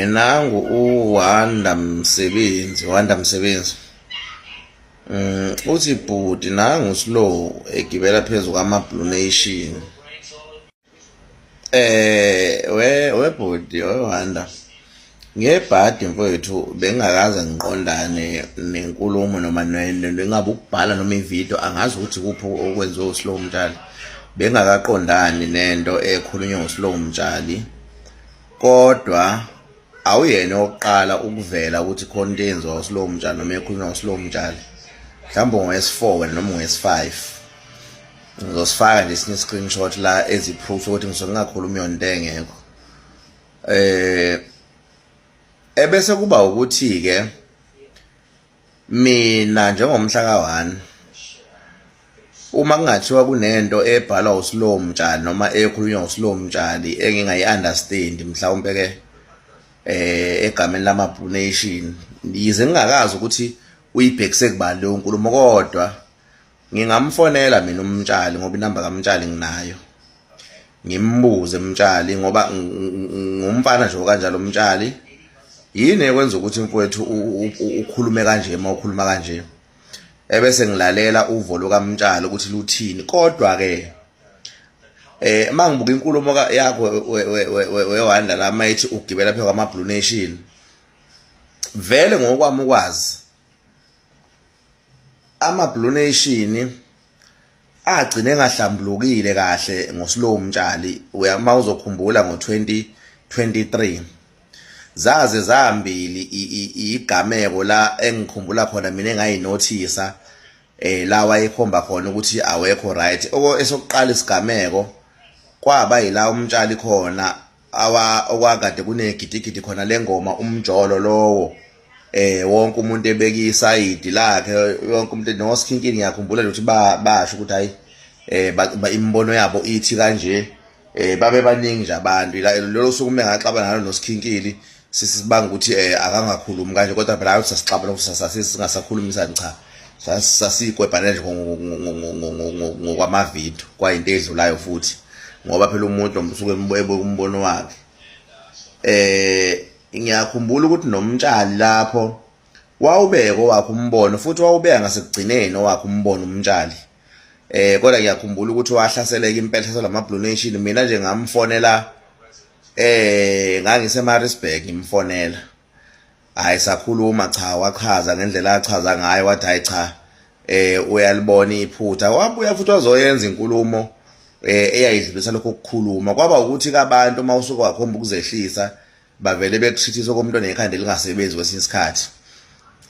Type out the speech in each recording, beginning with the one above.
Nangu uWanda Msebenzi, Wanda Msebenzi. Uthi bhuti nangu slow egibela phezu kwama Blue Nation. We bhuti we Wanda. Ngebhadi mfowethu bengingakaze ngiqondane nenkulumo noma nengabe ukubhala noma ividiyo angazi ukuthi kuphi okwenziwe uSlow Mtshali. Bengingakaqondani nento ekhulunywa uSlow Mtshali. Kodwa awuyena owokuqala ukuvela ukuthi khona into eyenziwa uSlow Mtshali noma ekhulunywa uSlow Mtshali. Mhlawumbe ngowesi-4 wena noma ngowesi-5. Ngizosifaka nje esinye screenshot la ezi-proof ukuthi ngisuke ngingakhulumi yona into engekho. Ebese kuba ukuthi ke mina njengomhla ka-1 uma kungathiwa kunento ebhalwa uSlow Mtshali noma ekhulunywa uSlow Mtshali engingayi-understand mhlawumpe ke egameni lama-Blue Nation, yize ngingakazi ukuthi uyibhekise kubani leyo nkulumo, kodwa ngingamfonela mina uMtshali ngoba inamba kaMtshali nginayo, ngimbuze Mtshali ngoba ngumfana nje kanjalo. Mtshali, yini ekwenza ukuthi mfowethu ukhulume kanje uma ukhuluma kanje? Ebese ngilalela uvo lukaMtshali ukuthi luthini. Kodwa ke mangibuka inkulumo yakho wewanda la mayithi ugibela phezu kwama Blue Nation, vele ngokwami ukwazi ama Blue Nation agcine engahlambulukile kahle ngoSlow Mtshali. Uma uzokhumbula ngo-2023 zaze zambili igameko la engikhumbula khona mina engayinothisa la wayekhomba khona ukuthi awekho right. Esokuqala isigameko kwaba yila uMtshali khona awa okwakade kunegidigidi khona lengoma umjolo lowo, wonke umuntu ebeka isayidi lakhe, wonke umuntu noSkhinkini ngiyakhumbula nje ukuthi basho ukuthi hayi imibono yabo ithi kanje. Babe baningi nje abantu lolo suku uma ngaxabana nalo noSkhinkili sisibanga ukuthi akangakhulumi kanje, kodwa phela hayi sasixabana ukuthi sasingasakhulumisani, cha, sasikwebhana nje ngokwamavidiyo, kwayinto edlulayo futhi ngoba phela umuntu usuke ebuka umbono wakhe. Ngiyakhumbula ukuthi noMtshali lapho wawubeka owakhe umbono futhi wawubeka ngasekugcineni owakhe umbono uMtshali, kodwa ngiyakhumbula ukuthi wahlaseleka impela, hlaselwa ama Blue Nation. Mina nje ngamfonela, ngangise Maritzburg, ngimfonela, hayi sakhuluma, cha, wachaza ngendlela achaza ngayo, wathi hayi cha, uyalibona iphutha. Wabuya futhi wazoyenza inkulumo eyayidlulisa lokho ukukhuluma. Kwaba ukuthi kabantu uma usuke wakhomba ukuzehlisa bavele bekushithisa komuntu onekhanda elingasebenzi kwesinye isikhathi.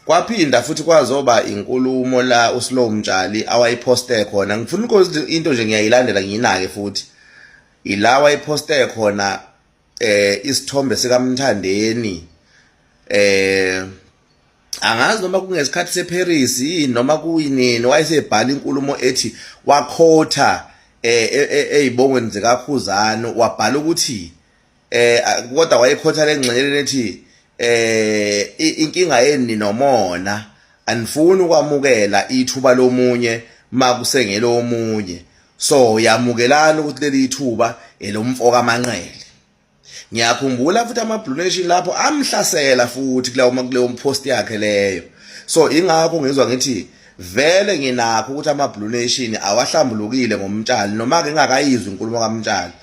Kwaphinda futhi kwazoba inkulumo la uSlow Mtshali awayiphoste khona, ngifuna ukuthi into nje ngiyayilandela ngiyinake futhi, ila wayiphoste khona isithombe sikaMthandeni, angazi noma kungesikhathi seParis yini noma kuyinini, wayesebhala inkulumo ethi wakhotha ezibongweni zikaKhuzani, wabhala ukuthi kodwa wayekhotha lengxenye ethi inkinga yeni nomona, anifuni ukwamukela ithuba lomunye makusengelo omunye, so yamukelani ukuthi leli ithuba elomfo kaManqele. Ngiyakhumbula futhi ama Blue Nation lapho amhlasela futhi kuleyo post yakhe leyo. So ingakho ngizwa ngithi vele nginakho ukuthi ama Blue Nation awahlambulukile ngoMtshali, noma ke ngingakayizwa inkulumo kaMtshali.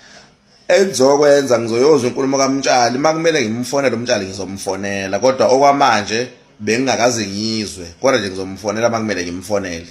Engizokwenza, ngizoyozwa inkulumo kaMtshali, makumele ngimfonele uMtshali ngizomfonela, kodwa okwamanje bengingakaze ngiyizwe, kodwa nje ngizomfonela makumele ngimfonele.